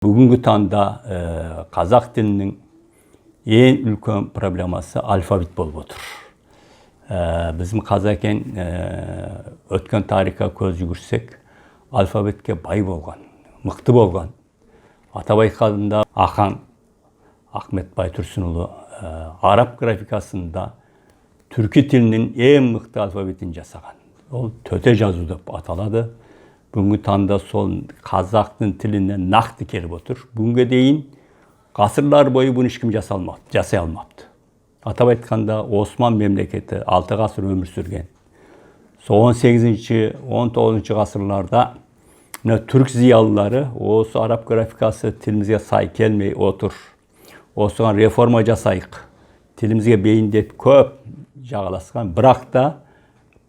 Бүгінгі таңда қазақ тілінің ең үлкен проблемасы алфавит болып отыр. Біздің қазақең өткен тарихқа көз жүгірсек, алфавитке бай болған, мықты болған. Атап айтқанда, Ақан Ахмет Байтұрсынұлы араб графикасында түркі тілінің ең мықты алфавитін жасаған. Ол төте жазу деп аталады. Бүгінгі таңда сол қазақтың тіліне нақты келіп отыр. Бүгінге дейін ғасырлар бойы бұны ешкім жасай алмапты. Атап айтқанда, Осман мемлекеті 6 ғасыр өмір сүрген. Сол 18-, 19 ғасырларда мына түрік зиялылары осы араб графикасы тілімізге сай келмей отыр, осыған реформа жасайық, тілімізге бейімдеп көп жағаласқан, бірақ та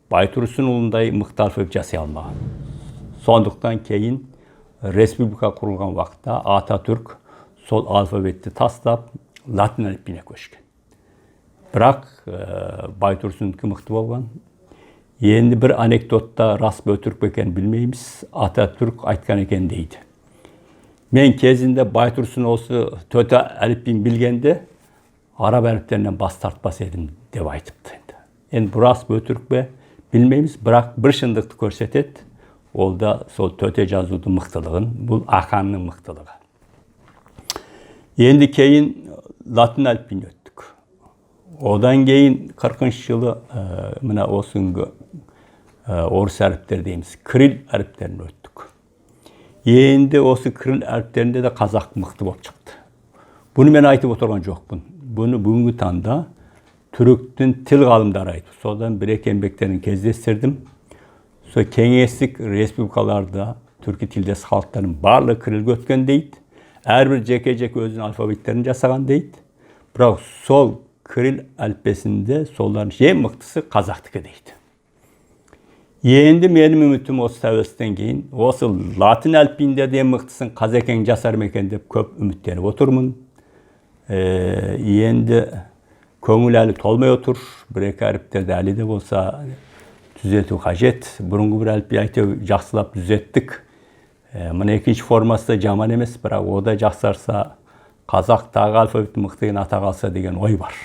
Байтұрсынұлындай мықты алфавит жасай алмаған. Сондықтан кейін республика құрылған уақытта Ататүрк сол алфавитті тастап, латын әліпбиіне көшкен. Бірақ Байтұрсынікі мықты болған. Енді бір анекдотта, рас па, өтірік пе екенін білмейміз, Ататүрк айтқан екен дейді: «Мен кезінде Байтұрсын осы төте әліпбиін білгенде, араб әріптерінен бас тартпас едім», – деп айтыпты. Енді бұл рас па, өтірік пе, білмейміз, бірақ бір шындықты көрсетеді. Ол да сол төте жазудың мықтылығын, бұл Ақанның мықтылығы. Енді кейін латын әліпбиіне өттік. Одан кейін 40-жылы мына осы күнгі орыс әріптері дейміз, кирилл әріптеріне өттік. Енді осы кирилл әріптерінде де қазақ мықты болып шықты. Бұны мен айтып отырған жоқпын, бұны бүгінгі таңда түріктің тіл ғалымдары айтты. Содан бір екі еңбектерін кездестірдім. Сол кеңестік республикаларда түркі тілдес халықтардың барлығы кириллге өткен дейді, әрбір жеке жеке өзінің алфавиттерін жасаған дейді. Бірақ сол кирилл әліппесінде солардың ең мықтысы қазақтікі дейді. Енді менің үмітім, осы тәуелсіздіктен кейін осы латын әліпбиінде де ең мықтысын қазекең жасар ма екен деп көп үміттеніп отырмын. Енді көңіл әлі толмай отыр, бір екі әріптерді әлі де болса түзету қажет. Бұрынғы бір әліпби әйтеуір жақсылап түзеттік. Мына екінші формасы да жаман емес, бірақ о да жақсарса, қазақ тағы алфавит мықты деген атақ алса деген ой бар.